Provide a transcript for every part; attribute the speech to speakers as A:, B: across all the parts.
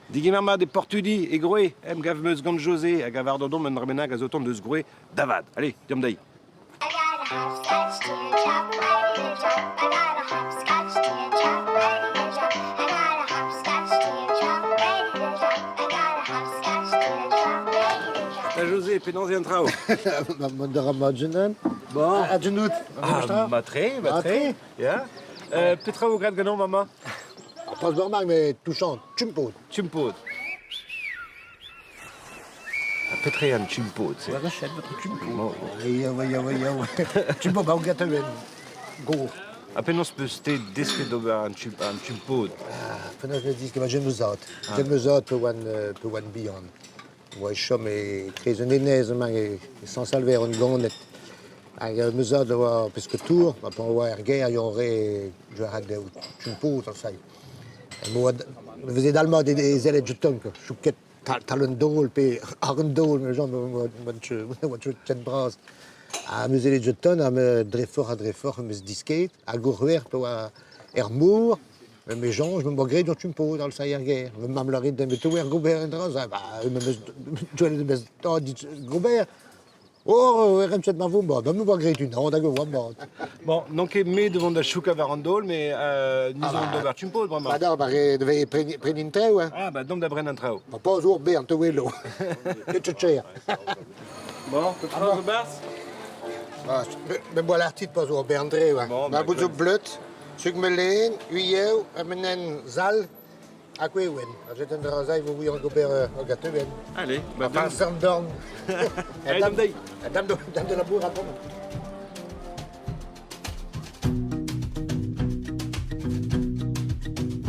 A: Digemer mat e Portudi, e Groe. Emgav 'm eus gant José hag a war domp un dra bennak a zo tont deus Groe da vat. Allez, deomp dezhi. Ta José, penaos eo an traoù?
B: Mont a ra mat Jenan.
A: Bon.
B: Ha Genout?
A: Ah, mat-tre, mat-tre. Ya. Petra vo graet ganeomp amañ?
B: Pas normal, mais touchant. Chumpod.
A: Chumpod. Ha petra eo an chumpod-se?
B: War a votre chumpod. Ya, ya, ya, ya. Chumpod, ba gataven. Go.
A: Ha penaos peus-te desket d'ober an chumpod?
B: Ah, penaos me disket, ma j'aime zat. J'aime zat pe oan, pe oan bihan. Oa e chom e kreiz un enez emañ e Sant-Salver un ganet. Hag ma zad a oa pesketour, ha pa oa er gêr e oa re Gerard Chumpo, ça. E veze dalmat e sellet dioutañ, quoi. Chouket tal un daol pe ar un daol, me genre, oa ken bras. Ha me sellet dioutañ, ha me dre forc'h ha dre forc'h em eus disket, hag o c'hwec'h pa oa er mor, Me soñj, me 'boa graet ur chumpod al er gêr. Ma mamm lâret din, met ober gober un dra, ba, me 'meus gwelet em eus dit gober. Oh, e rentet ma vo mat, me 'boa graet unan hag e oa mat.
A: Bon, n'on ket me de vont da choukañ war an daol, mais ni zo d'ober chumpod bremañ.
B: Bah non, bah, devez preniñ an traoù, hein.
A: Ah, bah domp da brenañ an traoù.
B: Ma pas our be an tewelo. Ket cher.
A: Bon, petra zo 'barzh?
B: Ah, me boa l'artit pas our be an drev, hein.
A: Bon,
B: Ma bout zo bleud. Sug melen, uiev, amenenn sall ha koueouenn. Ha jet un dra e vo an gober ur gateuenn.
A: Allez,
B: bah Enfin, an dorn.
A: Allez, dam dezhi.
B: Dam de labour a bremañ.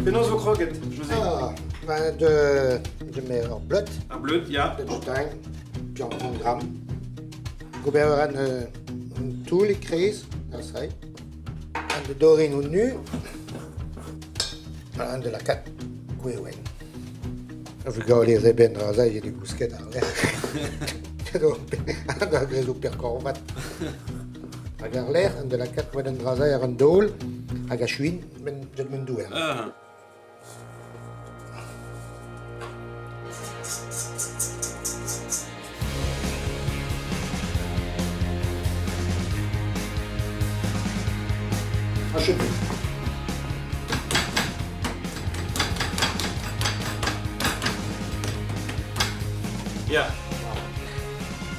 A: Penaos vo kroget, José?
B: Ah, ben de, de me ur bleud.
A: Ar bleud, ya.
B: De jetang, puis en 30 grammes. Gober ur un toull e-kreiz, ar sailh. An de dorin on nu, an de lakaat gwewenn. Ar vugale re benn dra-se e gousket àr-lerc'h. An da zo perkorvat. Hag àr-lerc'h, an de lakaat gwedenn dra-se àr an daol hag achuin men get men douer.
A: Ah. Ya.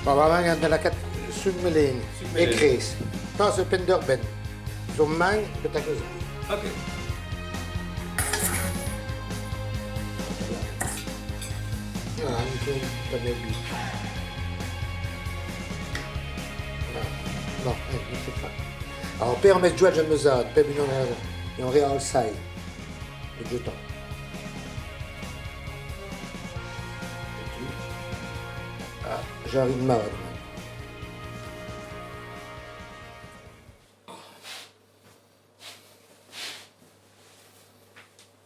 B: Ma va da lakaat sug-melen e-kreiz. Pas e penn-d'ur-benn. Zo mang betek eus.
A: Ok.
B: Bon, Alors, per mes joa am eus pep unan e an re all sailh. E dioutañ. Ah, j'arrive mat.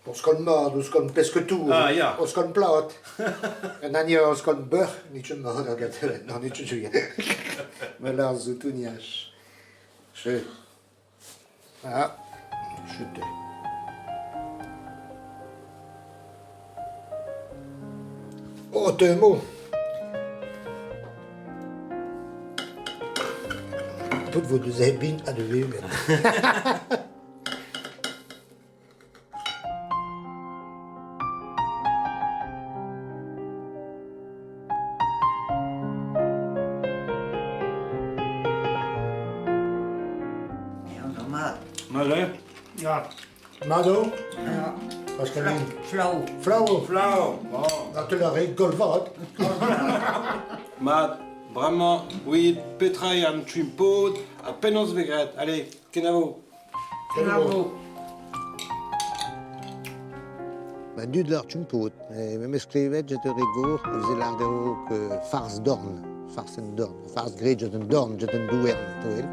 B: Ouzh skol mat, ouzh skol pesketour,
A: Ah, ya.
B: ouzh skol plat. Un hini ouzh skol beuc'h, n'eo ket mat ar gatelenn, non, n'eo ket sur. Me lâr zoutouniaj. Je... Ah, chute. Oh, te mo! Tout vo deus bin ha de veven.
A: Mat eo?
B: Ya. Mat eo?
C: Ya.
B: Pascaline.
C: Flav.
B: Flav.
A: Flav. Bon.
B: Ha te la re golvad.
A: Mat, bremañ, oui, petra eo an chumpod ha penaos vez graet? Allez, kenavo.
C: Kenavo.
B: Ma dud lar chumpod. Memes klevet jet ur re gozh a veze lâret dezho farz dorn, farz en dorn, farz graet jet un dorn, jet un douern, toel.